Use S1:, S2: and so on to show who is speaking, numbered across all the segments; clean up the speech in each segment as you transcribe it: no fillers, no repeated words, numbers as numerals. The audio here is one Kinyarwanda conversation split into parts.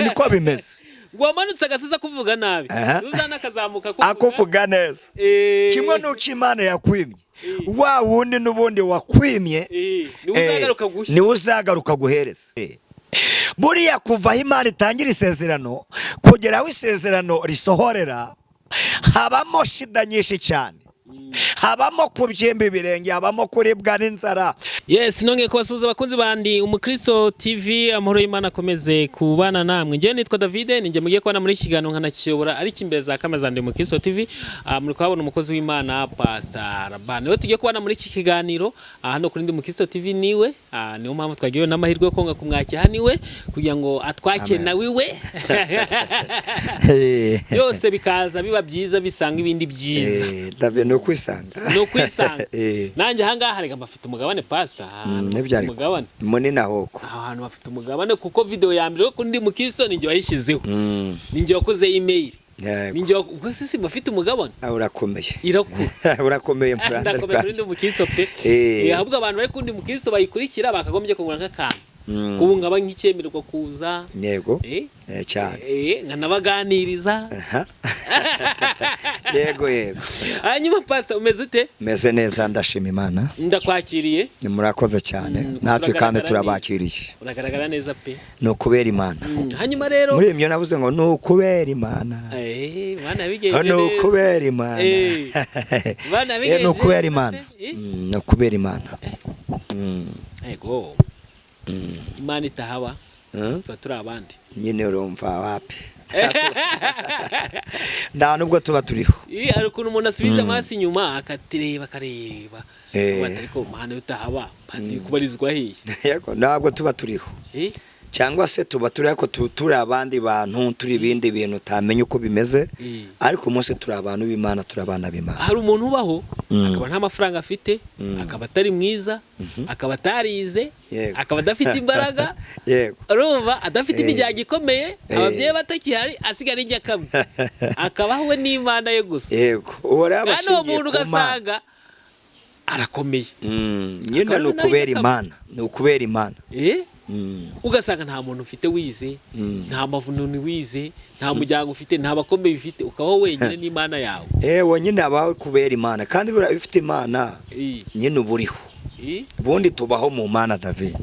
S1: Niko bimeze.
S2: Ngo wamanutse agasozi akuvuga nabi, uzana akazamuka
S1: akuvuga neza. Kimwe n'uko Imana yakwimye, wa wundi n'ubundi wakwimye
S2: niwe uzagaruka gushya.
S1: Niwe uzagaruka guhereza. Buriya kuva aho Imana itangira isezerano kugera aho isezerano risohorera, habamo shida nyinshi cyane, habamo kubyimba ibirenge, habamo kuribwa n'inzara.
S2: Yes, nongeye kubasuhuza abakunzi bandi Umukristo TV, amahoro y'Imana akomeze kubana namwe. Njyewe nitwa David, ninjye mugiye kubana muri iki kiganiro nkanakiyobora, ariko imbere za kamera za Ndi Umukristo TV muri kuhabona umukozi w'Imana Pastor Laban. Niwe tugiye kubana muri iki kiganiro hano kuri Ndi Umukristo TV, niwe niyo mpamvu twagiriwe n'amahirwe yo konga kumwakira hano iwe kugira ngo atwakire
S1: Amen.
S2: nawe iwe, byose bikaza biba byiza bisanga ibindi byiza.
S1: David, ni ukwisanga.
S2: Ni ukwisanga. Nanjye ahangaha reka mbafite umugabane, Pastor, ahantu
S1: Nibyo.
S2: bafite
S1: Ariko
S2: umugabane.
S1: Munini ahoko.
S2: Aho hantu bafite umugabane, kuko video ya mbere yo kuri Ndi Mukristo ninjye wayishyizeho, ninjye wakoze email, ninjye ubwo se si bafite umugabane?
S1: Ah, urakomeye.
S2: Irakura.
S1: Urakomeye mu ruhande
S2: Ndakomeye kuri
S1: rwanjye.
S2: Ndi Mukristo pe. Ahubwo abantu bari kuri Ndi Mukristo bayikurikira bakagombye kungura nk'akantu kubu nkaba nk'icyemererwa kuza.
S1: Yego. Cyane.
S2: Nkanabaganiriza.
S1: Aha. Yego.
S2: Hanyuma Pastor, umeze ute?
S1: Meze neza, ndashima Imana.
S2: Ndakwakiriye.
S1: Ni murakoze cyane. Natwe
S2: Uragaragara
S1: kandi
S2: neza.
S1: turabakiriye.
S2: Uragaragara neza pe.
S1: Ni ukubera Imana.
S2: Hanyuma rero
S1: Muri ibyo navuze ngo ni ukubera Imana.
S2: Imana yabigenje
S1: Ni
S2: neza.
S1: ukubera Imana.
S2: Imana yabigenje
S1: Ni ukubera
S2: neza
S1: Imana.
S2: pe.
S1: Ni ukubera Imana.
S2: Yego. Imana itahaba tuba turi abandi.
S1: Nyine urumva wapi, nta nubwo tuba turiho.
S2: Hari ukuntu umuntu asubiza amaso inyuma akatireba, akareba, akavuga ati, ariko Mana utahaba ndi kubarizwa hehe?
S1: Yego, ntabwo tuba turiho. Cyangwa se tuba turi, ariko turi abandi bantu, turi ibindi bintu utamenya uko bimeze. Ariko umunsi turi abantu b'Imana, turi abana b'Imana.
S2: Hari umuntu ubaho akaba nta mafaranga afite, akaba atari mwiza, akaba atarize, akaba adafite imbaraga, urumva adafite imiryango ikomeye, ababyeyi batakihari, asigara ijya kamwe, akabaho we n'Imana ye gusa.
S1: Yego, uwo rero aba
S2: Kandi uwo
S1: ashingiye
S2: muntu
S1: ku Mana.
S2: ugasanga arakomeye.
S1: Nyine
S2: Akaba
S1: ni
S2: ari nawe
S1: ukubera
S2: ijya kamwe.
S1: Imana, ni ukubera Imana.
S2: Ugasanga nta muntu ufite wize, nta mavununi wize, nta muryango ufite, nta bakomeye ufite, ukabaho wenyine n'Imana yawe.
S1: Ewe, nyine abaho kubera Imana, kandi buriya iyo ufite Imana nyine uba uriho. Ubundi tubaho mu Mana, David.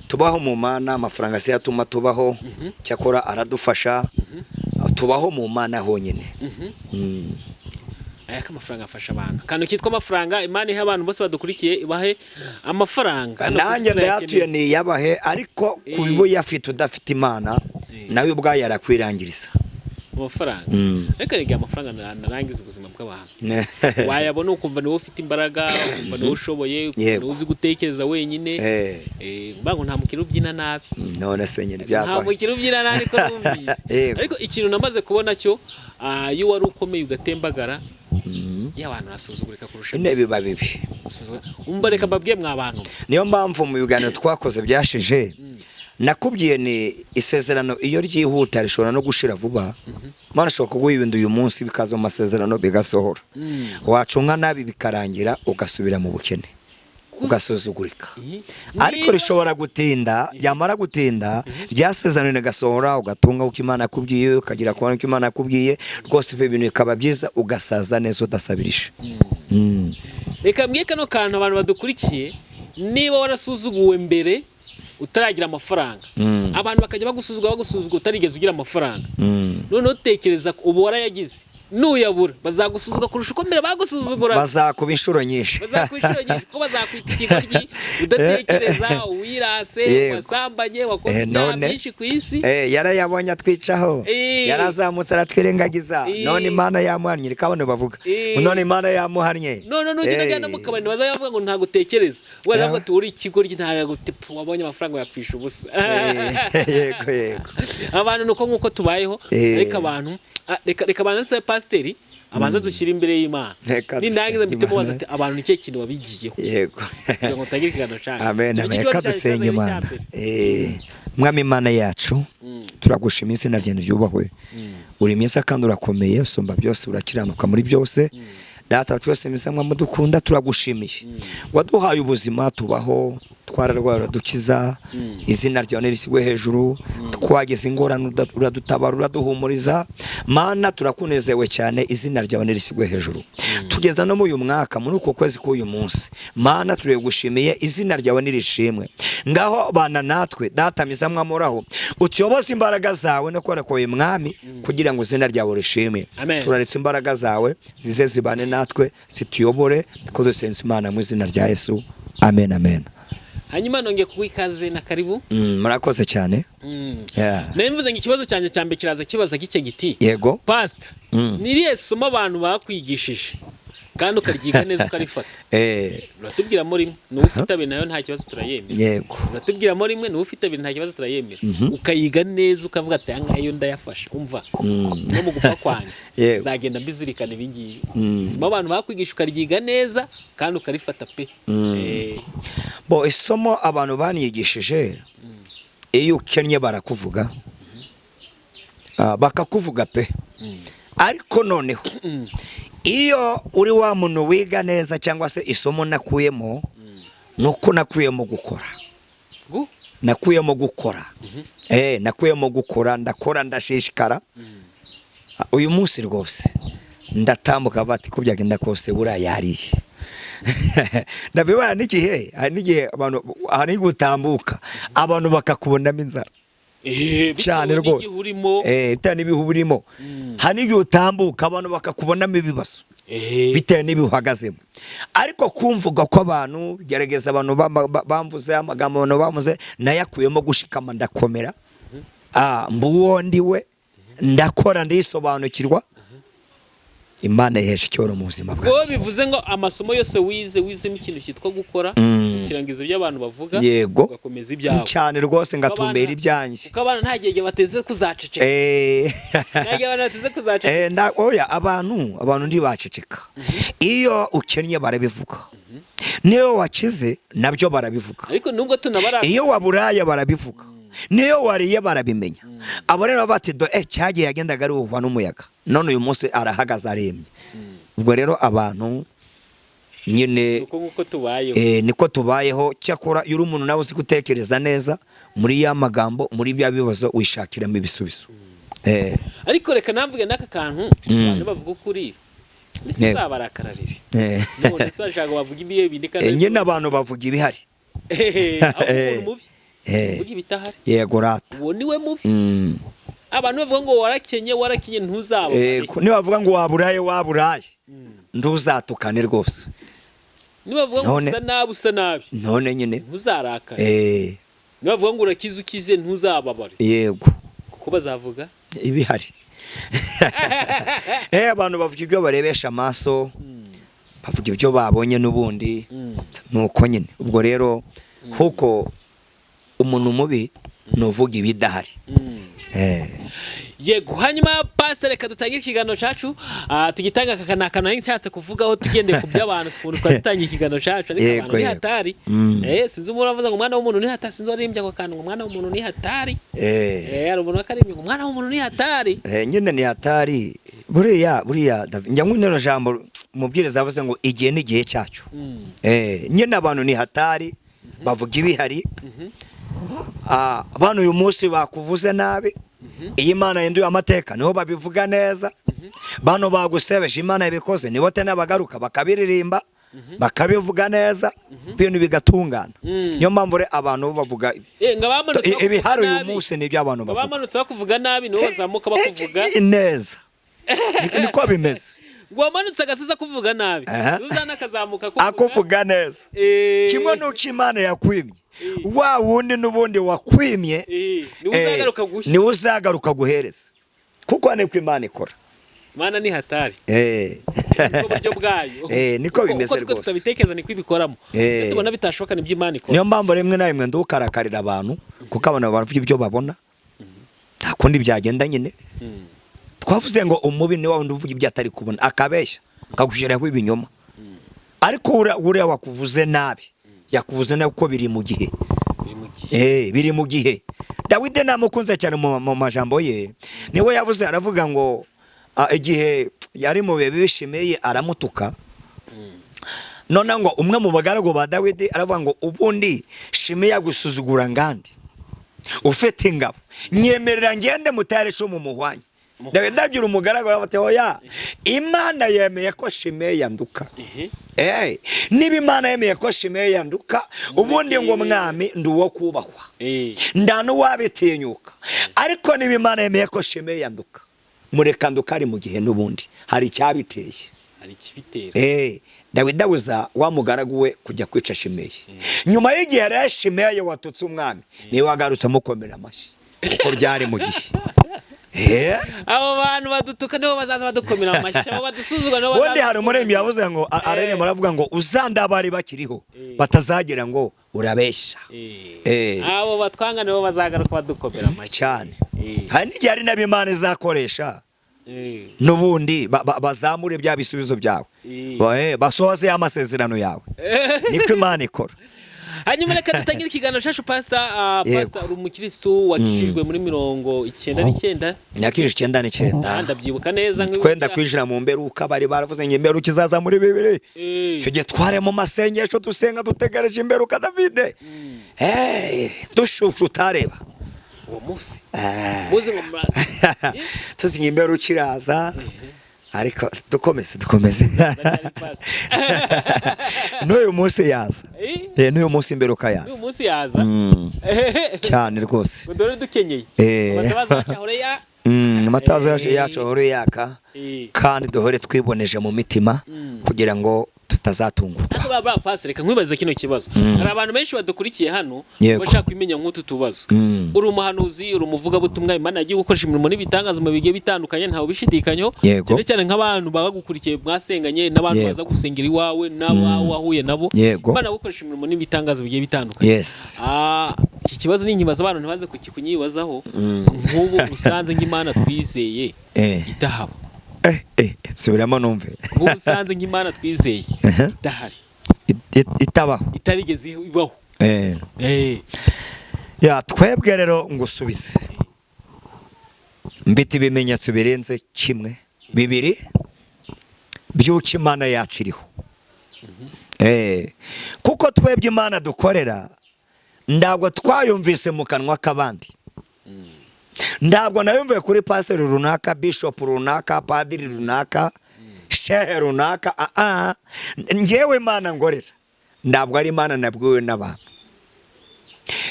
S1: Tubaho mu Mana. Amafaranga si yo atuma tubaho, cyakora aradufasha. Tubaho mu Mana honyine.
S2: Aya ko amafaranga afasha abantu, akantu kitwa amafaranga, Imana ihe abantu bose badukurikiye, ibahe amafaranga. Hano ku isi
S1: Nanjye ndayatuye.
S2: turayakeneye.
S1: Niyabahe, ariko kuba uyafite udafite Imana, nawe ubwayo arakwirangiriza.
S2: Amafaranga, ariko erega amafaranga narangiza ubuzima bw'abantu. Wayabona ukumva niwowe ufite imbaraga, ukumva niwowe ushoboye, ukumva niwowe uzi gutekereza wenyine. Mba ngo nta mukire ubyina nabi.
S1: None se nyine
S2: Nta
S1: byavaye
S2: mukire ubyina nabi ko numvise. Ariko ikintu namaze kubona cyo, iyo wari ukomeye ugatembagara, iyo abantu barasuzugurika kurusha
S1: Nyine biba bibi.
S2: gusuzugura. Umva, reka mbabwiye mwa bantu.
S1: Niyo mpamvu mu biganiro twakoze byashije nakubwiye ni isezerano iyo ryihuta rishobora no gushira vuba. Imana ishobora kuguha ibintu uyu munsi, bikaza mu masezerano, bigasohora. Wacunga nabi bikarangira ugasubira mu bukene, ugasuzugurika. Ariko rishobora gutinda, ryamara gutinda ryasezerano rigasohora, ugatunga uko Imana yakubwiye, ukagira kubona uko Imana yakubwiye rwose, ibyo bintu bikaba byiza, ugasaza neza udasabirije.
S2: Reka mbwiye kano kantu abantu badukurikiye: niba warasuzuguwe mbere utaragira amafaranga, abantu bakajya bagusuzugura, bagusuzugura utarigeze ugira amafaranga, noneho utekereza ko ubu warayagize, nuyabura bazagusuzugura kurusha uko mbere bagusuzugura.
S1: Bazakuba inshuro nyinshi.
S2: Bazakuba inshuro nyinshi, kuko bazakwita ikigoryi udatekereza, uwirase, wasambanye, wakoze ibyaha byinshi ku isi.
S1: Yarayabonye atwicaho, yarazamutse aratwirengagiza, none Imana yamuhannye. Reka bano bavuga, none Imana yamuhannye.
S2: None nugenda ujyana mu kabari, bazavuga ngo ntabwo utekereza, wenda bavuga ati uri ikigoryi, ntabwo wabonye amafaranga yapfisha ubusa.
S1: Yego.
S2: Abantu nuko nk'uko tubayeho. Ariko abantu, reka abanze nsabe pasiteri abanza dushyire imbere y'Imana.
S1: Reka
S2: Nindangiza
S1: dusenge
S2: mpite mubaza
S1: Imana.
S2: ati abantu ni ikihe kintu wabigiyeho kugira ngo utangire ikiganiro cyanyu.
S1: Amen.
S2: Icyo
S1: Amen.
S2: kibazo
S1: Reka
S2: cyanyu
S1: dusenge
S2: kibazo
S1: Imana.
S2: cya mbere.
S1: Mwami Imana yacu, turagushima, izina ryawe ryubahwe. Uri mwiza kandi urakomeye, usumba byose, urakiranuka muri byose. Data wa twese mwiza, mwamudukunda, turagushimiye, waduhaye ubuzima tubaho. Twararwaye uradukiza, izina ryawe nirishyirwe hejuru. Twageze ingorane uradutabara, uraduhumuriza. Mana, turakunezewe cyane, izina ryawe nirishyirwe hejuru. Tugeza no muri uyu mwaka, muri uku kwezi k'uyu munsi, Mana, turigushimiye, izina ryawe nirishimwe. Ngaho bana natwe, Data mwiza mwamoraho, utuyoboze imbaraga zawe no kubera kwawe, Mwami, kugira ngo izina ryawe rishimwe.
S2: Amen.
S1: Turaretse imbaraga zawe zize zibane natwe, zituyobore, ko dusenze Imana mu izina rya Yesu, amen, amen.
S2: Hanyuma nongeye kuguha ikaze na karibu.
S1: Murakoze cyane. Yeah.
S2: Nari mvuze ngo ikibazo cyanjye cya mbere kiraza kibaza gike giti:
S1: Yego.
S2: Pastor, ni irihe somo abantu bakwigishije kandi ukaryiga neza, ukarifata? Uratubwiramo rimwe, niba ufite abiri nayo nta kibazo, turayemera. Uratubwiramo rimwe, niba ufite abiri nta kibazo, turayemera. Ukayiga neza, ukavuga ati: "Aya ngaya yo ndayafashe, umva, no mu gupfa kwanjye nzagenda mbizirikana ibi ngibi." Isomo abantu bakwigisha ukaryiga neza kandi ukarifata pe.
S1: Bo, isomo abantu banyigishije: iyo ukennye barakuvuga, bakakuvuga pe. Ariko noneho iyo uri wa muntu wiga neza, cyangwa se isomo nakuyemo ni uko nakuyemo gukora. Nakuyemo gukora, nakuyemo gukora, ndakora, ndashishikara. Uyu munsi rwose ndatambuka bati ko byagenda kose buriya yariye. Ndabibona n'igihe, hari n'igihe abantu, hari gutambuka abantu bakakubonamo inzara. Cyane.
S2: Bitewe
S1: Rwose.
S2: n'igihe urimo.
S1: Bitewe n'ibihe urimo. Hari n'igihe utambuka abantu bakakubonamo ibibazo, bitewe n'ibihe uhagazemo. Ariko kumvuga ko abantu gerageza, abantu bamvuze amagambo, abantu bamuze, nayakuyemo gushikama, ndakomera. Mba uwo ndi we, ndakora, ndisobanukirwa. Imana ihesha icyubahiro mu buzima
S2: Ubwo
S1: bwanjye.
S2: bivuze ngo amasomo yose wize, wizemo ikintu cyitwa gukora, ukirangiza ibyo abantu bavuga, ugakomeza ibyawe.
S1: Cyane rwose, ngatumbera ibyanjye.
S2: Kuko abana nta gihe bateze kuzaceceka. Nta gihe abantu bateze kuzaceceka.
S1: Oya, abantu ntibaceceka. Iyo ukennye barabivuga, niyo wakize nabyo barabivuga.
S2: Ariko nubwo tunabara
S1: Iyo waburaye barabivuga, niyo wariye barabimenya. Abo rero bati: "Do cyagiye yagendaga aruhwa n'umuyaga, none uyu munsi arahagaze aremye." Ubwo rero abantu nyine
S2: Uko nguko tubayeho.
S1: Niko tubayeho. Cyakora iyo uri umuntu nawe uzi gutekereza neza muri ya magambo, muri bya bibazo wishakiramo ibisubizo.
S2: Ariko reka namvuge n'aka kantu: abantu bavuga ukuri ndetse uzabarakararire. None se bashaka bavuga ibihe bindi kandi
S1: Nyine abantu bavuga ibihari.
S2: Aho umuntu mubi uvuga ibitahari,
S1: Yego rata.
S2: uwo niwe mubi. Abantu bavuga ngo warakenye, warakenye, ntuzaba.
S1: Nibavuga ngo waburaye, waburaye, ntuzatukane rwose.
S2: Nibavuga ngo usa nabi, usa nabi,
S1: None nyine
S2: ntuzarakare. Nibavuga ngo urakize, ukize, ntuzababare. Kuko bazavuga
S1: Ibihari. Abantu bavuga ibyo barebesha amaso, bavuga ibyo babonye n'ubundi. Nuko nyine ubwo rero, kuko umuntu mubi ni uvuga ibidahari.
S2: Yego. Hanyuma pastor, reka dutangire ikiganiro cyacu. Tugitanga aka ni akantu nari nshatse kuvugaho tugendeye ku by'abantu, ukuntu twari dutangiye ikiganiro cyacu, ariko abantu ni hatari. Sinzi umuntu avuze ngo umwana w'umuntu ni hatari, sinzi waririmbye ako kantu ngo umwana w'umuntu ni hatari. Hari umuntu wakarimbye ngo umwana w'umuntu ni hatari.
S1: Nyine ni hatari. Buriya njya nkunda rino jambo umubwiriza yavuze ngo igihe ni igihe cyacu. Nyine abantu ni hatari, bavuga ibihari. Abantu uyu munsi bakuvuze nabi, iyo Imana yahinduye amateka niho babivuga neza. Bano bagusebeje, Imana yabikoze nibo tena bagaruka bakabiririmba, bakabivuga neza, ibintu bigatungana. Niyo mpamvu rero abantu bavuga
S2: Ngo abamanutse bakuvuga
S1: ibihari uyu
S2: nabi.
S1: munsi nibyo abantu
S2: Ngo
S1: bavuga.
S2: abamanutse bakuvuga nabi nibo bazamuka bakuvuga
S1: Neza. Niko bimeze.
S2: Ngo wamanutse agasozi akuvuga nabi, uzana akazamuka akuvuga
S1: Akuvuga neza. Kimwe n'uko Imana yakwimye, wa wundi n'ubundi wakwimye
S2: niwe uzagaruka gushya.
S1: Niwe uzagaruka guhereza, kuko niko Imana ikora.
S2: Mana ni hatari. Niko buryo bwayo.
S1: Niko bimeze
S2: Uko twe
S1: rwose.
S2: tutabitekereza niko ibikoramo. Ibyo tubona bitashoboka nibyo Imana ikora.
S1: Niyo mpamvu rimwe na rimwe ndukarakarira abantu, kuko abantu bavuga ibyo babona, nta kundi byagenda nyine. Twavuze ngo umubi ni wa wundi uvuga ibyo atari kubona, akabeshya, akagushyiraho ibinyoma. Ariko uriya wakuvuze nabi, yakuvuze nabi kuko biri mu gihe.
S2: Biri mu gihe.
S1: Biri mu gihe. Dawidi namukunze cyane mu majambo ye, niwe yavuze, aravuga ngo igihe yari mu bihe bishimiye aramutuka. None ngo umwe mu bagaragu ba Dawidi aravuga ngo ubundi Shimeyi yagusuzugura ngandi ufite ingabo, nyemerera ngende mutere icumu muhwanye. Dawidi abwira umugaragu we ati oya, Imana yemeye ko Shimeyi yanduka. Niba Imana yemeye ko Shimeyi yanduka, ubundi ngo mwami ndi uwo kubahwa, nda n'uwabitinyuka. Ariko niba Imana yemeye ko Shimeyi yanduka, mureka nduka ari mu gihe n'ubundi hari icyabiteye.
S2: Hari ikibitera.
S1: Dawidi abuza wa mugaragu we kujya kwica Shimeyi. Nyuma y'igihe rero Shimeyi watutse umwami niwe wagarutse amukomera amashyi, kuko byari mu gihe.
S2: Abo bantu badutuka nibo bazaza badukomera amashyi, abo badusuzugura nibo
S1: Ubundi
S2: bazaza.
S1: hari umuririmbyi yavuze ngo araremba aravuga ngo uzandabari bakiriho batazagira ngo urabeshya.
S2: Abo batwanga nibo bazagaruka badukomera amashyi.
S1: Cyane. Hari n'igihe ari nabo Imana izakoresha n'ubundi bazamure bya bisubizo byawe, basohoze amasezerano yawe. Niko Imana ikora.
S2: Hanyuma reka dutangire ikiganiro cyacu, Pastor.
S1: Yego.
S2: Pastor, uri umukirisitu wakijijwe muri 99?
S1: Nyakije 99.
S2: Ndabyibuka neza.
S1: Twenda kwinjira mu mberuka, bari baravuze ngo imberuka izaza muri 2000. Icyo gihe twari mu masengesho dusenga dutegereje imberuka, Davide, dushushu utareba.
S2: Uwo munsi muzi ngo
S1: Tuzi imberuka iraza, ariko dukomeze dukomeze. N'uyu munsi yaza. N'uyu munsi imberuka
S2: N'uyu
S1: yaza.
S2: munsi yaza.
S1: Cyane rwose.
S2: Ngo dore dukenyeye amatabaza yacu ahore ya
S1: Amatabaza yacu ahore yaka, kandi duhore twiboneje mu mitima kugira ngo tutazatungurwa.
S2: Ariko ba Pastor, reka nkwibaze kino kibazo. Hari abantu benshi badukurikiye hano bashaka kumenya nk'utu tubazo. Uri umuhanuzi, uri umuvugabutumwa, Imana yagiye gukoresha imirimo n'ibitangaza mu bigiye bitandukanye, ntawe ubishidikanyaho. Cyane cyane nk'abantu bagukurikiye mwasenganye n'abantu baza gusengera iwawe n'abawe wahuye nabo. Imana gukoresha imirimo n'ibitangaza bigiye bitandukanye. Iki kibazo ni nkibaza abantu ntibaze kukinyibazaho. Nk'ubu usanze nk'Imana twizeye itahaba.
S1: Subiramo numve.
S2: Nk'ubu usanze nk'Imana twizeye idahari.
S1: Itabaho.
S2: Itarigeze ibaho.
S1: Ya twebwe rero ngusubize, mfite ibimenyetso birenze kimwe, bibiri by'uko Imana yacu iriho. Kuko twebwe Imana dukorera ntabwo twayumvise mu kanwa k'abandi, ntabwo nayumviye kuri pasiteri runaka, bishopu runaka, padiri runaka, shehe runaka. Njyewe Imana ngorera ntabwo ari Imana nabwiwe n'abantu,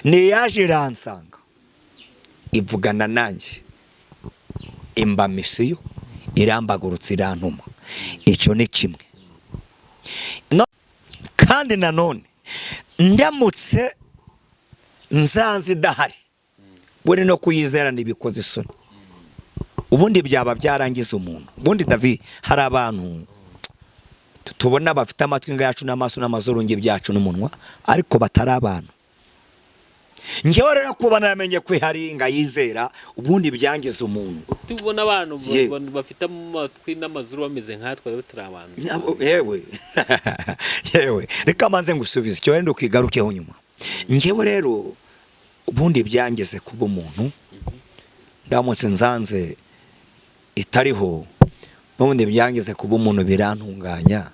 S1: ni yaje iransanga ivugana nanjye, imba misiyo, irambagurutsa, irantuma. Icyo ni kimwe. Kandi nanone ndamutse nsanze idahari, buri no kuyizera ntibikoze isoni, ubundi byaba byarangiza umuntu. Ubundi David, hari abantu tubona bafite amatwi yacu n'amaso n'amazuru byacu n'umunwa, ariko batari abantu. Njyewe rero kuba naramenye ko ihari ngayizera, ubundi byangiza umuntu.
S2: Tubona abantu bafite amatwi n'amazuru bameze nkatwe turi abantu.
S1: Yewe yewe, reka manze ngusubize icyo wenda ukigarukeho nyuma. Njyewe rero ubundi byangeze kuba umuntu, ndamutse nsanze itariho, n'ubundi byangeze kuba umuntu, birantunganya,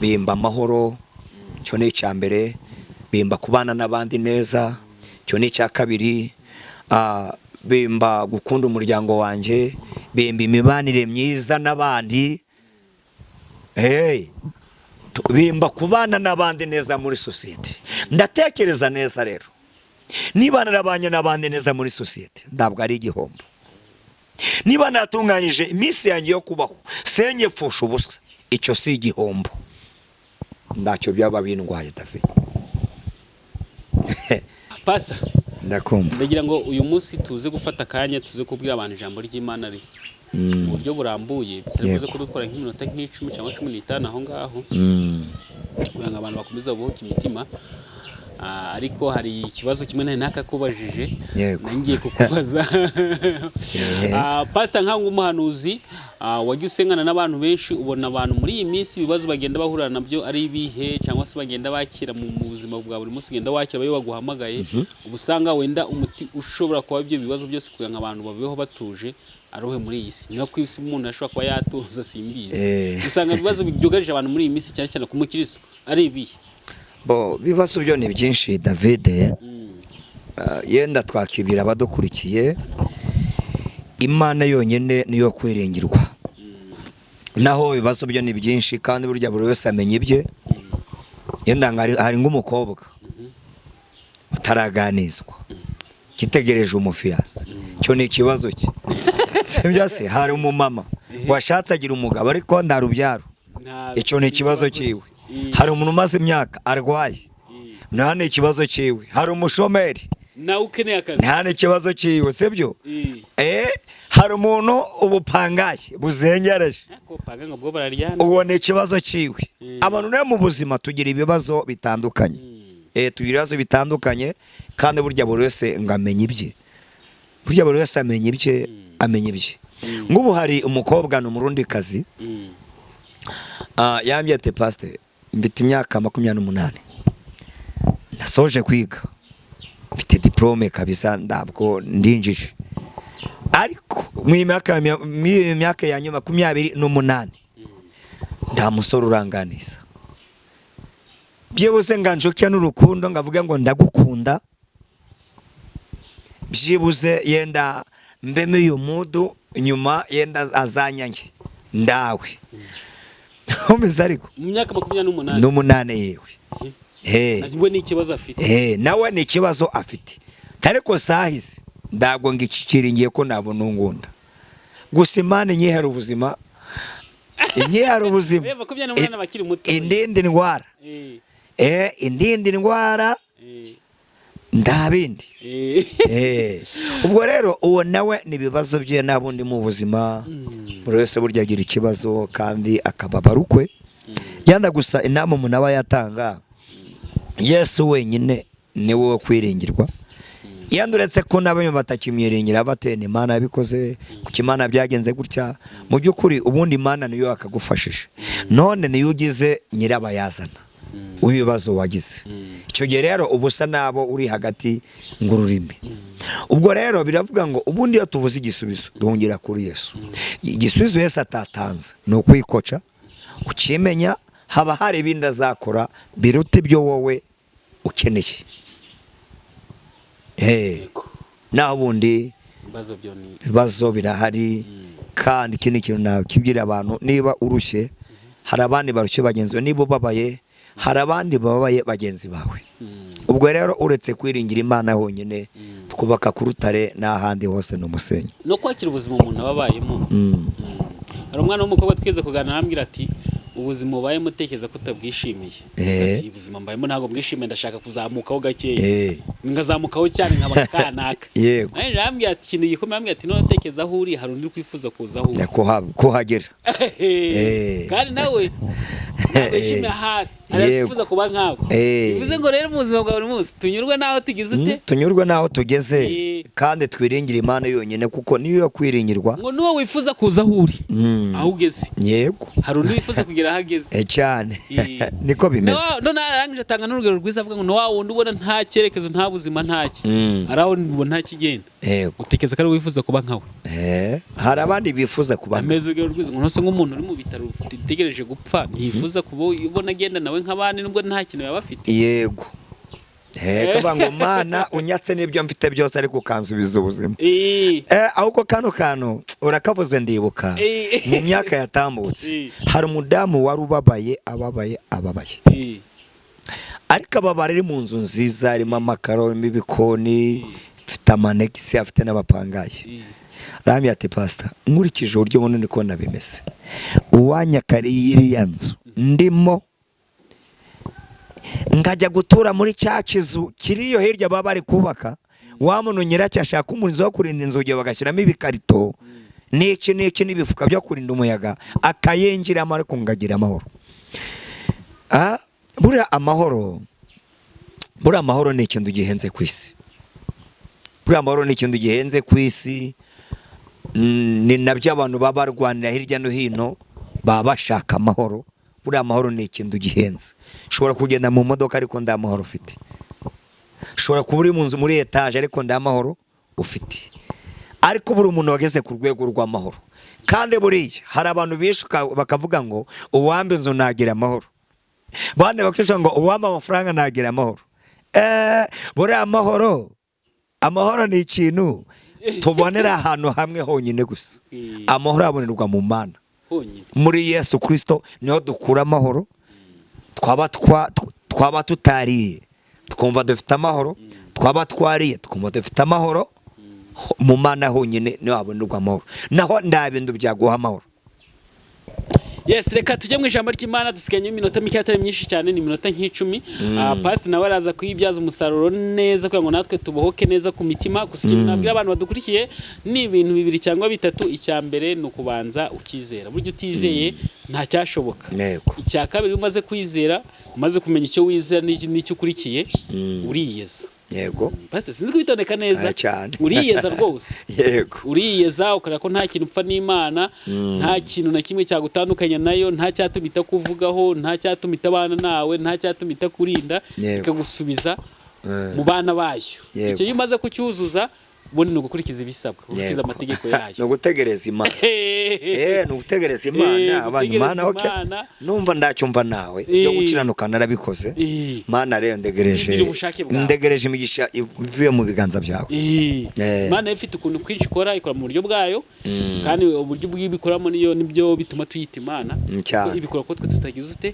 S1: bimba amahoro, icyo ni icya mbere, bimba kubana n'abandi neza, icyo ni icya kabiri, bimba gukunda umuryango wanjye, bimba imibanire myiza n'abandi, bimba kubana n'abandi neza muri sosiyete. Ndatekereza neza rero, niba narabanye n'abandi neza muri sosiyete ntabwo ari igihombo. Niba natunganyije iminsi yanjye yo kubaho senye pfusha ubusa, icyo si igihombo, ntacyo byaba bindwaye, David.
S2: Pasa.
S1: Ndakumva.
S2: Ndagira ngo uyu munsi tuze gufata akanya tuze kubwira abantu ijambo ry'Imana ari mu buryo burambuye, bitari buze kudutwara nk'iminota nk'icumi cyangwa 15 aho ngaho, kugira ngo abantu bakomeze babohoke imitima. Ariko hari ikibazo kimwe nari nakakubajije.
S1: Yego.
S2: Ngiye kukubaza. Pastor, nkaho umuhanuzi wajya usengana n'abantu benshi, ubona abantu muri iyi minsi ibibazo bagenda bahura nabyo ari ibihe, cyangwa se bagenda bakira mu buzima bwa buri munsi, ugenda wakira iyo baguhamagaye, uba usanga wenda umuti ushobora kuba ibyo bibazo byose kugira ngo abantu babeho batuje arohe muri iyi si? Niba ku isi umuntu ashobora kuba yatuza, simbizi. Usanga ibibazo byugarije abantu muri iyi minsi, cyane cyane ku mukristo, ari ibihe?
S1: Bo, ibibazo byo ni byinshi, David. Yenda twakibwira abadukurikiye, Imana yonyine niyo kwiringirwa. Naho ibibazo byo ni byinshi, kandi burya buri wese amenya ibye. Yenda hari nk'umukobwa utaraganizwa gitegereje umufiancé, cyo ni ikibazo cye, sibyo se? Hari umumama washatse agira umugabo ariko nta rubyaro, icyo ni ikibazo cyiwe. Hari umuntu umaze imyaka arwaye, nta ni ikibazo cyiwe. Hari umushomeri,
S2: nawe ukeneye akazi,
S1: nta n'ikibazo cyiwe, sibyo? Hari umuntu ubupangaye buzengereje,
S2: Ariko panga ngo bwo bararyana.
S1: Uwo ni ikibazo cyiwe. Abantu rero mu buzima tugira ibibazo bitandukanye. Tugira ibibazo bitandukanye, kandi burya buri wese ngo amenye ibye, burya buri wese amenya ibye, amenya ibye. Nk'ubu hari umukobwa, ni Umurundikazi, yambwiye ati: "Pasite, mfite imyaka 28, nasoje kwiga, mfite diplôme kabisa, ntabwo ndinjije, ariko mu iyi myaka ya nyuma 28 nta musore uranganiza byibuze nga njoke n'urukundo, ngavuge ngo ndagukunda, byibuze yenda mbemo uyu mudu nyuma yenda azanyange ndawe." Umeze ariko
S2: Mu myaka 28?
S1: N'umunani, yewe.
S2: We ni ikibazo afite.
S1: Nawe ni ikibazo afite, ariko sahizi ntabwo ngikiringiye ko nabona ungunda gusa. Imana inyihera ubuzima, inyihera ubuzima.
S2: 28 abakiri muto.
S1: Indindi ndwara, indindi ndwara, ndabindi. Ubwo rero uwo nawe ni ibibazo bye n'abundi mu buzima. Buri wese burya agira ikibazo kandi akababara ukwe. Yanda gusa inama umuntu aba yatanga, Yesu wenyine ni wowe kwiringirwa. Yanda uretse ko n'abantu batakimwiringira, batene Imana yabikoze, kuko Imana byagenze gutya. Mu by'ukuri ubundi Imana niyo yakagufashije, none niyo ugize nyirabayazana w'ibibazo wagize. Icyo gihe rero uba usa nabo uri hagati ng'ururimi. Ubwo rero biravuga ngo ubundi iyo tubuze igisubizo duhungira kuri Yesu. Igisubizo Yesu atatanze ni ukwikoca ukimenya, haba hari ibindi azakora biruta ibyo wowe ukeneye. Naho ubundi
S2: Ibibazo byo ni
S1: ibibazo birahari. Kandi ikindi kintu nakibwira abantu, niba urushye hari abandi barushye bagenzi bawe, niba ubabaye hari abandi bababaye bagenzi bawe. Ubwo rero uretse kwiringira Imana honyine, twubaka ku rutare, n'ahandi hose ni umusenyi.
S2: No kwakira ubuzima umuntu aba abayemo. Hari umwana w'umukobwa twize kuganira, arambwira ati: "Ubuzima ubayemo utekereza ko utabwishimiye?" Ati: "Ubuzima mbayemo ntabwo bwishimiye, ndashaka kuzamukaho gakeya, ngazamukaho cyane nkaba kanaka." Nanjye arambwira ati ikintu gikomeye, arambwira ati: "None utekereza aho uri, hari undi uri kwifuza kuza aho uri."
S1: Kuhagera.
S2: Kandi nawe ntabwo yishimiye ahari, hari abifuza kuba nkawe. Bivuze ngo rero mu buzima bwa buri munsi tunyurwe n'aho tugize ute?
S1: Tunyurwe n'aho tugeze, kandi twiringire Imana yonyine kuko niyo yo kwiringirwa.
S2: Ngo n'uwo wifuza kuza aho uri, aho ugeze, hari undi wifuza kugera aho ageze.
S1: Cyane. Niko bimeze.
S2: None arangije atanga n'urugero rwiza, avuga ngo ni wa wundi ubona nta cyerekezo, nta buzima, ntaki, hari aho ubona nta kigenda, utekereza ko ari wifuza kuba nkawe.
S1: Hari abandi bifuza kuba
S2: Ameze urugero rwiza ngo ntose nk'umuntu uri mu bitaro utegereje gupfa, ntiyifuza kuba ubona agenda nawe nk'abandi nubwo nta kintu yaba afite?
S1: Yego. Kavuga ngo: "Mana, unyatse n'ibyo mfite byose ariko ukansubiza ubuzima." Ahubwo kano kantu urakavuze ndibuka, mu myaka yatambutse, hari umudamu wari ubabaye, ababaye, ababaye, ariko ababara ari mu nzu nziza irimo amakaro, irimo ibikoni, ifite amanegisi, afite n'abapangayi. Arambwira ati: "Pasita, nkurikije uburyo bunini ko bimeze, uwanyakariye iriya nzu ndimo nkajya gutura muri cya kizu kiri iyo hirya baba bari kubaka, wa muntu nyiracyo ashaka umurinzi wo kurinda inzugi, bagashyiramo ibikarito n'iki n'iki n'ibifuka byo kurinda umuyaga, akayinjiramo, ariko ngagira amahoro." Buriya amahoro Buriya amahoro ni ikintu gihenze ku isi. Buriya amahoro ni ikintu gihenze ku isi. Ni nabyo abantu baba barwanira hirya no hino, baba bashaka amahoro. Buriya amahoro ni ikintu gihenze. Ushobora kugenda mu modoka ariko nta mahoro ufite. Ushobora kuba uri mu nzu muri etaje ariko nta mahoro ufite. Ariko buri umuntu wageze ku rwego rw'amahoro, kandi buriya hari abantu bishuka bakavuga ngo uwamba inzu nagira amahoro, bane bakishuka ngo uwamba amafaranga nagira amahoro. Buriya amahoro ni ikintu tubonera ahantu hamwe honyine gusa. Amahoro abonerwa mu Mana,
S2: honyine,
S1: muri Yesu Kirisito niho dukura amahoro. Twaba tutariye twumva dufite amahoro, twaba twariye twumva dufite amahoro. Mu Mana honyine niho habonerwa amahoro, naho nta bintu byaguha amahoro.
S2: Yes, reka tujye mu ijambo ry'Imana. Dusigaye iminota mike, atari myinshi cyane, ni iminota nk'10. Pasi nawe araza kuyibyaza umusaruro neza kugira ngo natwe tubohoke neza ku mitima. Gusa ikintu nabwira abantu badukurikiye ni ibintu bibiri cyangwa bitatu. Icya mbere ni ukubanza ukizera. Burya utizeye nta cyashoboka. Icya kabiri, iyo umaze kwizera, umaze kumenya icyo wizera n'icyo ukurikiye, uriyeza. Pastor, sinzi kubitondeka neza.
S1: Ah, cyane.
S2: Uriyeza rwose. Uriyeza, ukareba ko nta kintu upfa n'Imana, nta kintu na kimwe cyagutandukanya nayo, nta cyatuma itakuvugaho, nta cyatuma itabana nawe, nta cyatuma itakurinda, ikagusubiza mu bana bayo. Icyo iyo umaze kucyuzuza, ubundi ni ugukurikiza ibisabwa, gukurikiza amategeko yayo.
S1: Ni ugutegereza Imana. Ni ugutegereza Imana. Abantu
S2: Gutegereza
S1: Imana, okay.
S2: Imana.
S1: Numva ndacyumva nawe ibyo gukiranuka narabikoze. Mana rero ndegereje
S2: Rindira ubushake bwawe.
S1: Ndegereje imigisha ivuye mu biganza byawe.
S2: Imana ifite ukuntu kwinshi ikora, ikora mu buryo bwayo, kandi uburyo bw'ibikoramo niyo nibyo bituma tuyita Imana.
S1: Cyane.
S2: Kuko ibikora ko twe tutagize ute,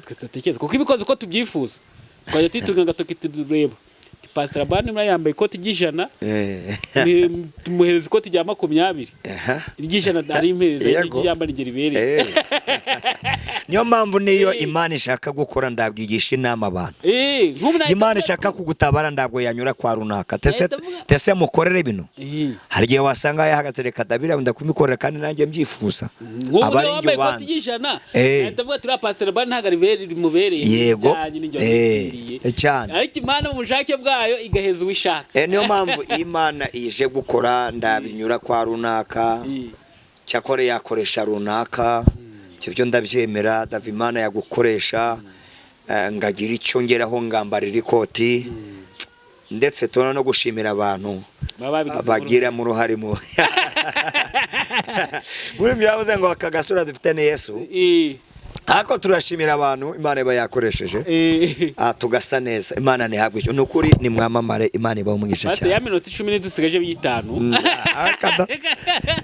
S2: twe tudatekereza, kuko ibikoze uko tubyifuza twajya tuyitunga agatoki tureba. Pastor Abani muriya yambaye ikoti ry'100, tumuhereza ikoti rya 20. Iry'ijana ari impereza, iryo yambara igihe ribereye.
S1: Niyo mpamvu niyo Imana ishaka gukora ndabwigisha inama abantu.
S2: Nk'ubu nahita
S1: Imana ishaka kugutabara ntabwo yanyura kwa runaka tese.
S2: Nahita mvuga-
S1: Tese mukorere bino. Hari igihe wasanga yahagaze, reka dabira ndakumikorera kandi nanjye mbyifuza.
S2: Nk'ubu
S1: Aba
S2: niba
S1: ari njye
S2: wambaye ikoti
S1: ubanza.
S2: ry'ijana, nahita mvuga ati uriya Pastor Abani ntabwo rimubereye.
S1: Yego.
S2: Ijyanye n'injyo wamukwiriye.
S1: Cyane.
S2: Ariko Imana mu bushake bwayo igaheza uwishaka.
S1: Niyo mpamvu Imana ije gukora ndabinyura kwa runaka. Cyakora yakoresha runaka, ibyo byo ndabyemera. Dava Imana yagukoresha, ngagira icyo ngeraho ngambarira ikoti, ndetse tubona no gushimira abantu
S2: baba babigizemo.
S1: Bagira mu ruhare muri ibyo bavuze ngo aka gasura dufite ni Yesu. Ariko turashimira abantu Imana iba yakoresheje, tugasa neza. Imana ntihabwe icyo, ni ukuri nimwamamare, Imana ibahe umugisha
S2: Basi ya
S1: cyane.
S2: minota 10 dusigaje y'itanu.
S1: Akada.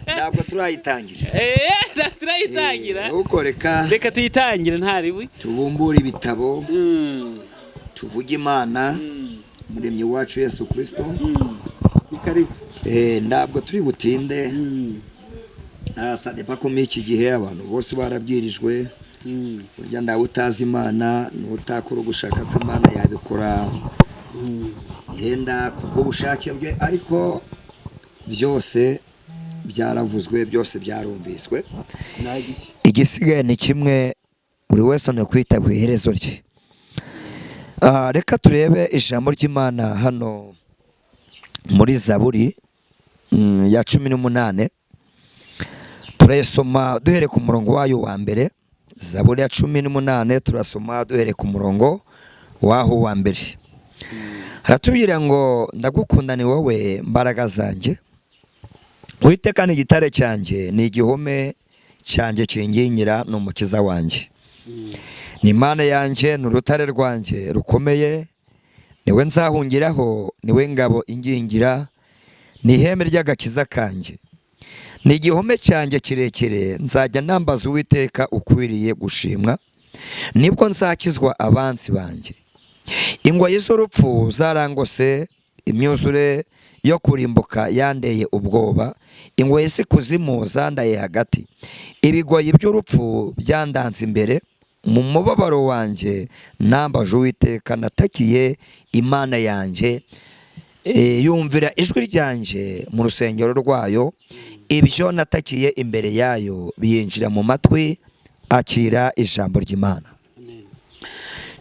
S1: Ntabwo turayitangira.
S2: Turayitangira.
S1: Nuko reka
S2: Reka tuyitangire ntariwe.
S1: Tubumbure ibitabo, tuvuge Imana Muremyi wacu Yesu Kirisito.
S2: Ni karibu.
S1: Ntabwo turi butinde. Ça dépend ko muri iki gihe abantu bose barabwirijwe. Burya ndawe utazi Imana n'utakora ugushaka kw'Imana yabikora yenda kubw'ubushake bwe, ariko byose byaravuzwe, byose byarumviswe.
S2: Nagishya.
S1: Igisigaye ni kimwe, buri wese ni kwita ku iherezo rye. Reka turebe ijambo ry'Imana hano muri Zaburi ya 18. Turayisoma duhereye ku murongo wayo wa mbere. Zaburi ya 18, turasoma duhereye ku murongo waho wa mbere. Haratubwira ngo: "Ndagukunda, ni wowe mbaraga zanjye. Uwiteka ni igitare cyanjye, ni igihome cyanjye kingingira, ni umukiza wanjye, ni Imana yanjye, ni urutare rwanjye rukomeye, niwe nzahungiraho, niwe ngabo ingingira, ni ihembe ry'agakiza kanjye, ni igihome cyanjye kirekire. Nzajya nambaza Uwiteka ukwiriye gushimwa, nibwo nzakizwa abanzi banjye. Ingoyi z'urupfu zarangose, imyuzure yo kurimbuka yandeye ubwoba, ingoyi z'ikuzimu zandaye hagati, ibigoyi by'urupfu byandanze imbere. Mu mubabaro wanjye nambaje Uwiteka, natakiye Imana yanjye, yumvira ijwi ryanjye mu rusengero rwayo. Ibyo natakiye imbere yayo biyinjira mu matwi." Akira ijambo ry'Imana.
S2: Amen.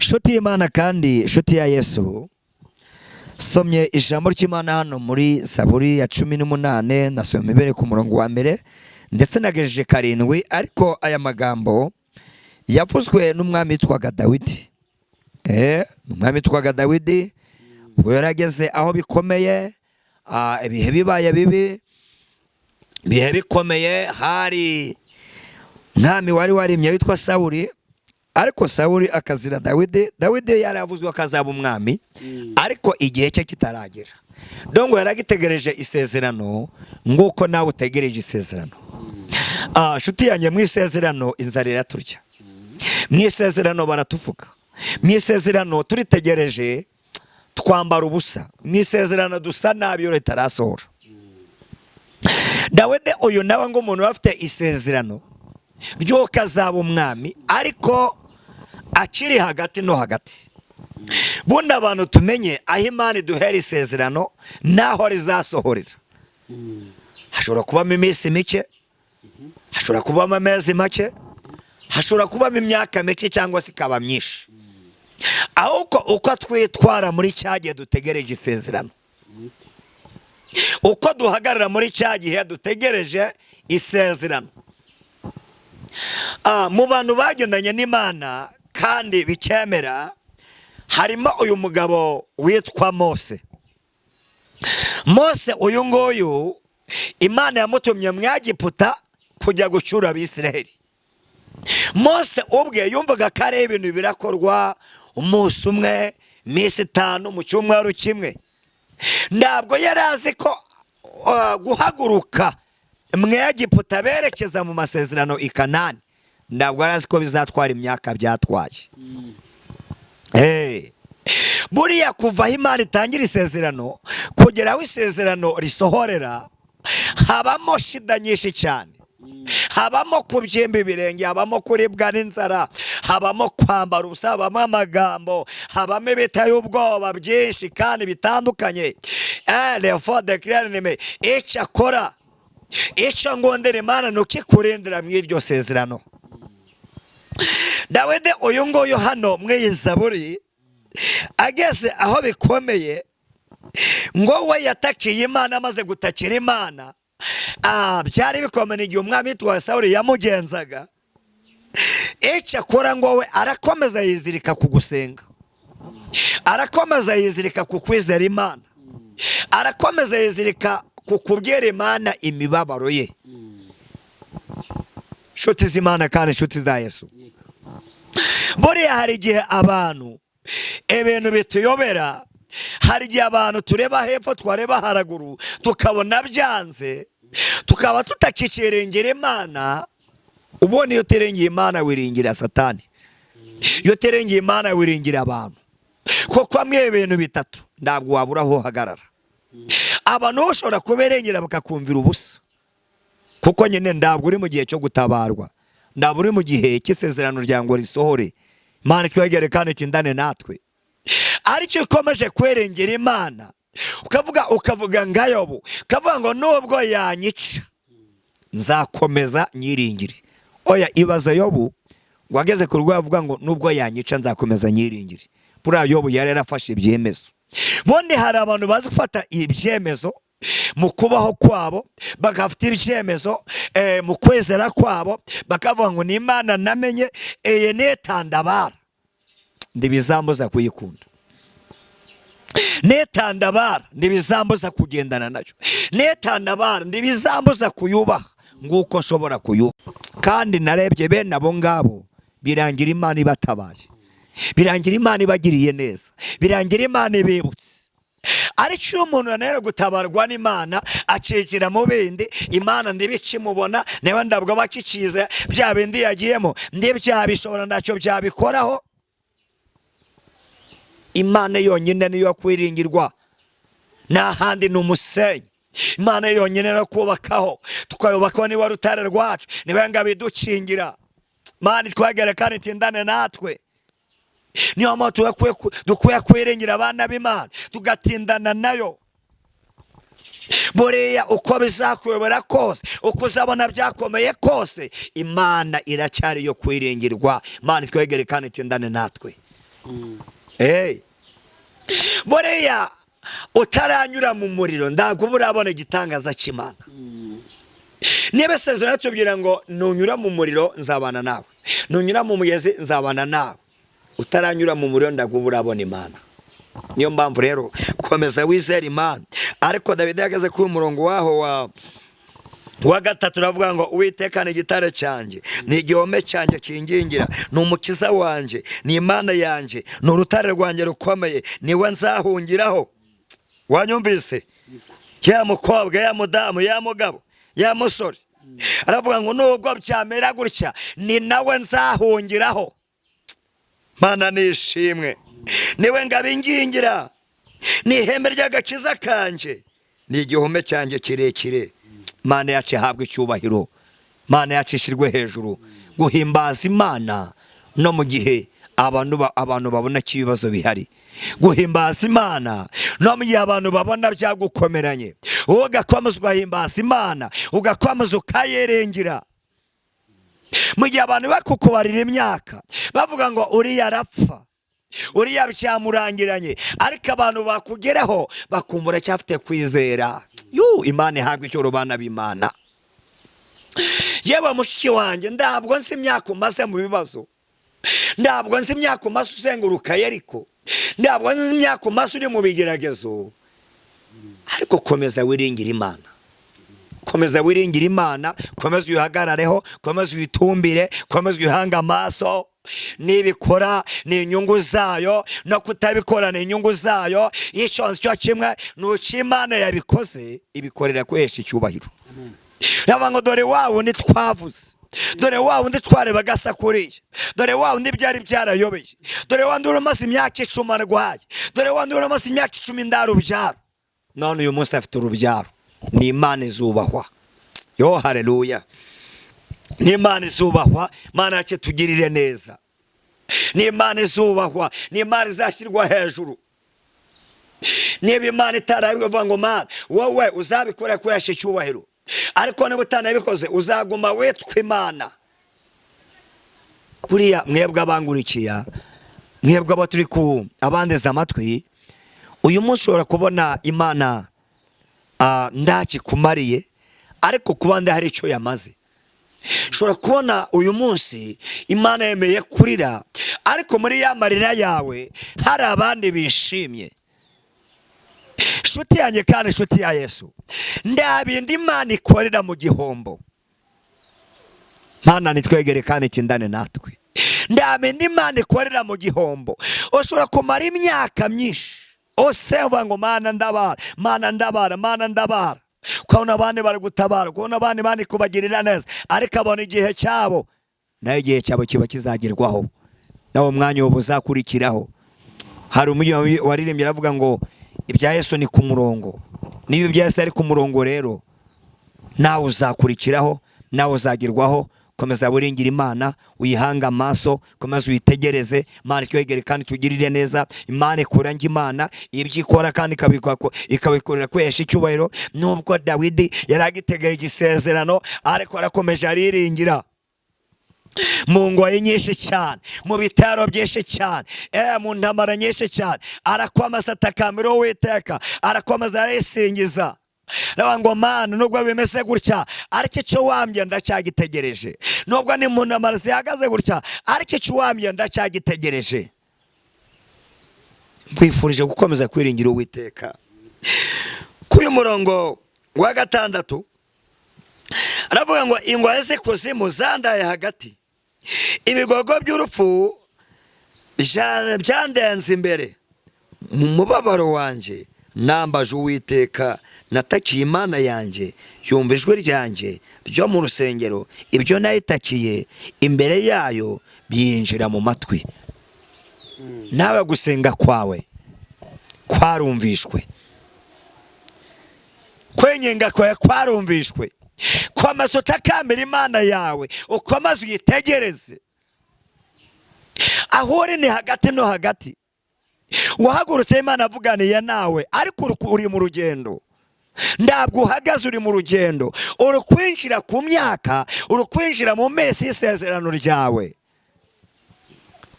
S1: Inshuti y'Imana kandi inshuti ya Yesu, somye ijambo ry'Imana hano muri Zaburi ya 18, nasomye imbere ku murongo wa mbere ndetse nagejeje 7, ariko aya magambo yavuzwe n'umwami witwaga Dawidi. Umwami witwaga Dawidi ubwo yarageze aho bikomeye, ibihe bibaye bibi, ibihe bikomeye, hari mwami wari warimye witwa Sawuli, ariko Sawuli akazira Dawidi. Dawidi yaravuzwe akazaba umwami, ariko igihe cye kitaragera. Dongo yaragitegereje isezerano nguko nawe utegereje isezerano. Nshuti yanjye, mu isezerano inzara iraturya, mu isezerano baratuvuga, mu isezerano turitegereje twambara ubusa, mu isezerano dusa nabi iyo ritarasohora. Dawidi uyu nawe ngo umuntu afite isezerano ry'uko azaba umwami, ariko akiri hagati no hagati. Bundi abantu tumenye aho Imana iduhera isezerano n'aho rizasohorera. Hashobora kubamo iminsi mike, hashobora kubamo amezi make, hashobora kubamo imyaka mike cyangwa se ikaba myinshi. Ahubwo uko twitwara muri cya gihe dutegereje isezerano, uko duhagarara muri cya gihe dutegereje isezerano. Mu bantu bagendanye n'Imana kandi bikemera harimo uyu mugabo witwa Mose. Mose uyu nguyu Imana yamutumye mu Egiputa kujya gucyura Abisiraheli. Mose ubwe yumvaga ko ari ibintu birakorwa umunsi umwe, iminsi 5, mu cyumweru kimwe. Ntabwo yari azi ko guhaguruka mu Egiputa berekeza mu masezerano i Kanani, ntabwo yari azi ko bizatwara imyaka byatwaye. Buriya kuva aho Imana itangira isezerano kugera aho isezerano risohorera, habamo shida nyinshi cyane, habamo kubyimba ibirenge, habamo kuribwa n'inzara, habamo kwambara ubusa, habamo amagambo, habamo ibiteye ubwoba byinshi kandi bitandukanye. Icyo akora, icyo ngondera Imana ni ukikurindira mu iryo sezerano. Dawidi uyu nguyu hano muri iyi Zaburi ageze aho bikomeye, ngo we yatakiye Imana. Amaze gutakira Imana, byari bikomeye igihe umwami witwa Sawuli yamugenzaga. Icyo akora ngo we arakomeza yizirika ku gusenga, arakomeza yizirika ku kwizera Imana, arakomeza yizirika ku kubwira Imana imibabaro ye. Inshuti z'Imana kandi inshuti za Yesu, buriya hari igihe abantu ibintu bituyobera, hari igihe abantu tureba hepfo twareba haraguru tukabona byanze, tukaba tutakikiringira Imana. Ubona iyo utirengeye Imana wiringira Satani, iyo utirengeye Imana wiringira abantu, kuko amwe ibintu bitatu ntabwo wabura aho uhagarara. Abantu bashobora kuberengera bakakumvira ubusa, kuko nyine ntabwo uri mu gihe cyo gutabarwa, ntabwo uri mu gihe cy'isezerano rya ngo risohore. Imana twegere kandi ikindane natwe. Ariko iyo ukomeje kwerengera Imana, ukavuga nka Yobu, ukavuga ngo nubwo yanyica nzakomeza nyiringire. Oya, ibaza Yobu ngo ageze ku rwego avuga ngo nubwo yanyica nzakomeza nyiringire. Buriya Yobu yari yarafashe ibyemezo. Bundi hari abantu bazi gufata ibyemezo mu kubaho kwabo, bagafata ibyemezo mu kwezera kwabo, bakavuga ngo ni Imana namenye iyi nitandabara ntibizambuza kuyikunda, nitandabara ntibizambuza kugendana nayo, nitandabara ntibizambuza kuyubaha nguko nshobora kuyubaha. Kandi narebye bene abo ngabo birangira Imana ibatabaye, birangira Imana ibagiriye neza, birangira Imana ibibutse. Ariko iyo umuntu yananiwe gutabarwa n'Imana akikira mu bindi, Imana ntibikimubona, niba ndabwo bakikize bya bindi yagiyemo ntibyabishobora, ntacyo byabikoraho. Imana yonyine niyo kwiringirwa, n'ahandi ni umusenyi. Imana yonyine no kubakaho, tukayubakaho, niba rutare rwacu, niba ngabo idukingira. Imana twegere kandi itindane natwe. Niyo mpamvu dukwiye kwiringira abana b'Imana, tugatindana nayo. Buriya uko bizakuyobera kose, uko uzabona byakomeye kose, Imana iracyari yo kwiringirwa. Imana twegere kandi itindane natwe. Hey. Buriya utaranyura mu muriro ntabwo uba urabona igitangaza cy'Imana. Niba isezerano tubwira ngo nunyura mu muriro nzabana nawe, nunyura mu mugezi nzabana nawe, utaranyura mu muriro ntabwo uba urabona Imana. Niyo mpamvu rero komeza wizere Imana. Ariko Dawidi yageze kuri uyu murongo waho wa gatatu, uravuga ngo Uwiteka ni igitare cyanjye, ni igihome cyanjye kingingira, ni umukiza wanjye, ni Imana yanjye, ni urutare rwanjye rukomeye, niwe nzahungiraho. Wanyumvise? Ya mukobwa, ya mudamu, ya mugabo, ya musore, aravuga ngo nubwo byamera gutya ni nawe nzahungiraho. Mana nishimwe, niwe ngabingingira, ni ihembe ry'agakiza kanjye, ni igihome cyanjye kirekire. Mana yacu ihabwe icyubahiro, Mana yacu ishyirwe hejuru. Guhimbaza Imana no mu gihe abantu babona ko ibibazo bihari, guhimbaza Imana no mu gihe abantu babona byagukomeranye, wowe ugakomeza ugahimbaza Imana, ugakomeza ukayerengera. Mu gihe abantu bakukubarira imyaka bavuga ngo uriya arapfa, uriya byamurangiranye, ariko abantu bakugeraho bakumva uracyafite kwizera. Yu, Imana ihabwa icyo bana b'Imana. Yewe mushiki wanjye, ntabwo nzi imyaka umaze mu bibazo, ntabwo nzi imyaka umaze uzenguruka Yeriko, ntabwo nzi imyaka umaze uri mu bigeragezo, ariko komeza wiringire Imana, komeza wiringire Imana, komeza uyihagarareho, komeza uyitumbire, komeza uyihange amaso. Nibikora ni inyungu zayo, no kutabikora ni inyungu zayo. Icyo nzi cyo kimwe ni uko Imana yabikoze ibikorera kwihesha icyubahiro. Ravuga ngo dore wa wundi twavuze, dore wa wundi twarebaga asa kuriya, dore wa wundi byari byarayobeye, dore wa wundi wari umaze imyaka 10 arwaye, dore wa wundi wari umaze imyaka 10 nta rubyaro, none uyu munsi afite urubyaro. Ni Imana izubahwa. Yo haleluya, ni Imana izubahwa. Imana yacu tugirire neza, ni Imana izubahwa, ni Imana izashyirwa hejuru. Niba Imana itarabivuga ngo Mana wowe uzabikora kwihesha icyubahiro, ariko niba utanabikoze uzaguma witwa Imana. Buriya mwebwe abangurikiya, mwebwe abo turi ku abandeze amatwi, uyu munsi ushobora kubona Imana ndakikumariye, ariko kuba hari icyo yamaze. Ushobora kubona uyu munsi Imana yemeye kurira, ariko muri ya marira yawe hari abandi bishimye. Inshuti yanjye kandi inshuti ya Yesu, ndabindi Imana ikorera mu gihombo. Mana nitwegere kandi itindane natwe. Ndabindi Imana ikorera mu gihombo. Ushobora kumara imyaka myinshi usenga ngo Mana ndabara, Mana ndabara, Mana ndabara, ukabona abandi bari gutabara, ukabona abandi bari kubagirira neza, ariko abona igihe cyabo, nayo igihe cyabo kiba kizagerwaho, nawo mwanya ubu uzakurikiraho. Hari umujyi waririmbye aravuga ngo ibya Yesu ni ku murongo. Niba ibya Yesu ari ku murongo rero, nawe uzakurikiraho, nawe uzagerwaho. Komeza wiringire Imana, uyihange amaso, komeza uyitegereze. Imana itwegere kandi tugirire neza. Imana ikora njye Imana ibyo ikora kandi ikabikorera kwihesha icyubahiro. Nubwo Dawidi yari agitegereje isezerano, ariko arakomeje ariringira mu ngoyi nyinshi cyane, mu bitero byinshi cyane, mu ntambara nyinshi cyane, arakomeza atakambira Uwiteka, arakomeza arisingiza. Aravuga ngo Mana nubwo bimeze gutya, ariko icyo wambye ndacyagitegereje. Nubwo ni mu ntambara zihagaze gutya, ariko icyo wambye ndacyagitegereje. Nkwifurije gukomeza kwiringira Uwiteka. Kuri uyu murongo wa 6 aravuga ngo ingwa z'ikuzimu zandaye hagati, ibigogo by'urupfu byandenze imbere. Mu mubabaro wanjye nambaje Uwiteka, natakiye Imana yanjye, yumva ijwi ryanjye ryo mu rusengero, ibyo nayitakiye imbere yayo byinjira mu matwi. Nawe gusenga kwawe kwarumvishwe, kwenyenga kwawe kwarumvishwe. Komeza utakambira Imana yawe, ukomeze uyitegereze. Aho uri ni hagati no hagati, wahagurutse Imana avuganiye nawe, ariko uri mu rugendo, ntabwo uhagaze, uri mu rugendo, uri kwinjira ku myaka, uri kwinjira mu mezi y'isezerano ryawe.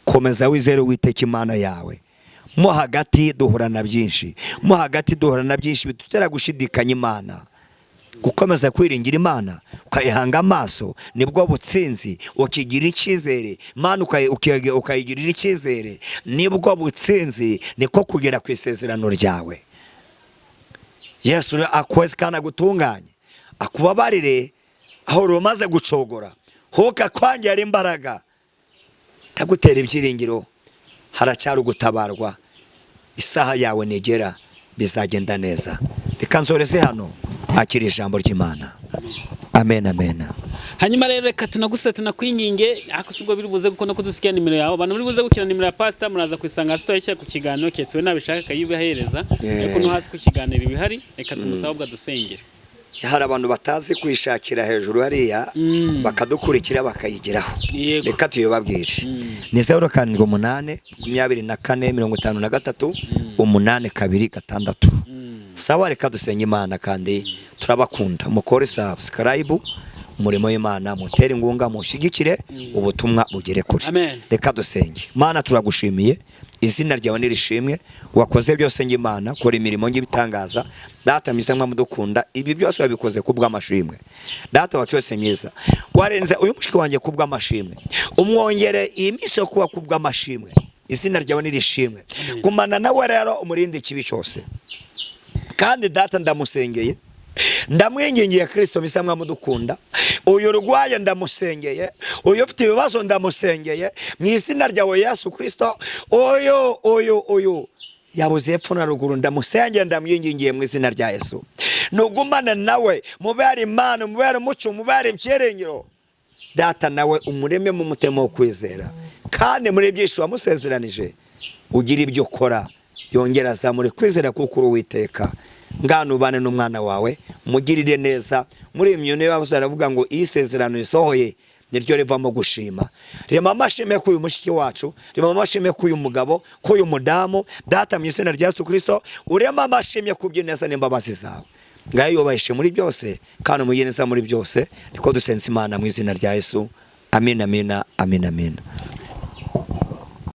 S1: Komeza wizere Uwiteka Imana yawe. Mo hagati duhura na byinshi, mo hagati duhura na byinshi bidutera gushidikanya Imana. Gukomeza kwiringira Imana ukayihanga amaso nibwo butsinzi, ukigira icyizere Imana ukayigirira icyizere nibwo butsinzi, niko kugera ku isezerano ryawe. Yesu rero akwezi kandi agutunganye, akubabarire aho umaze gucogora, huka kwangera imbaraga, ndagutera ibyiringiro, haracyari ugutabarwa, isaha yawe nigera bizagenda neza. Reka nsoreze hano, akira ijambo ry'Imana. Amen, amen.
S2: Hanyuma rero reka tunaguse tunakwinginge, ariko sibwo biri buze kuko no kudusigira nimero yawe. Abantu biri buze gukina nimero ya pastor muraza kwisanga hasi tuyashyira ku kiganiro, keretse we nabishaka akayibahereza, ariko no hasi ku kiganiro ibihari. Reka tumusabe ubwo adusengere.
S1: Hari abantu batazi kwishakira hejuru hariya, bakadukurikira bakayigeraho. Reka tuyibabwire. Ni 078 24 53 826. Sawa, reka dusenye Imana kandi turabakunda. Mukore subscribe, umurimo w'Imana, mutere ingunga, mushyigikire ubutumwa bugere kure.
S2: Amen.
S1: Reka dusenge. Mana, turagushimiye, izina ryawe nirishimwe, wakoze byose ng'Imana, kora imirimo ng'ibitangaza. Data mwiza mwamudukunda, ibi byose wabikoze ku bw'amashimwe. Data wa twese mwiza, warenze uyu mushiki wanjye ku bw'amashimwe, umwongere iyi minsi yo kuba ku bw'amashimwe. Izina ryawe nirishimwe. Gumana nawe rero, umurinde ikibi cyose. Kandi data ndamusengeye, ndamwingingiye Kristo misa mwamudukunda, uyu urwaye ndamusengeye, uyu ufite ibibazo ndamusengeye mu izina ryawe Yesu Kristo. Uyu yabuze epfo na ruguru, ndamusengeye, ndamwingingiye mu izina rya Yesu. Nugumane nawe, mubere Imana, mubere umuco, mubere ibyiringiro. Data nawe umureme mu mutima wo kwizera, kandi muri byinshi wamusezeranije ugira ibyo ukora, yongera azamure kwizera kuko uri Uwiteka. Ngano ubane n'umwana wawe, mugirire neza. Muri iyi myuno yavuze aravuga ngo iyi sezerano risohoye niryo rivamo gushima. Rema amashimwe k'uyu mushiki wacu, rema amashimwe k'uyu mugabo, k'uyu mudamu. Data mu izina rya Yesu Kristo, urema amashimwe ku by'ineza n'imbabazi zawe. Ngayo yubahishe muri byose kandi umugire neza muri byose. Niko dusenze Imana mu izina rya Yesu. Amina, amina, amina, amina.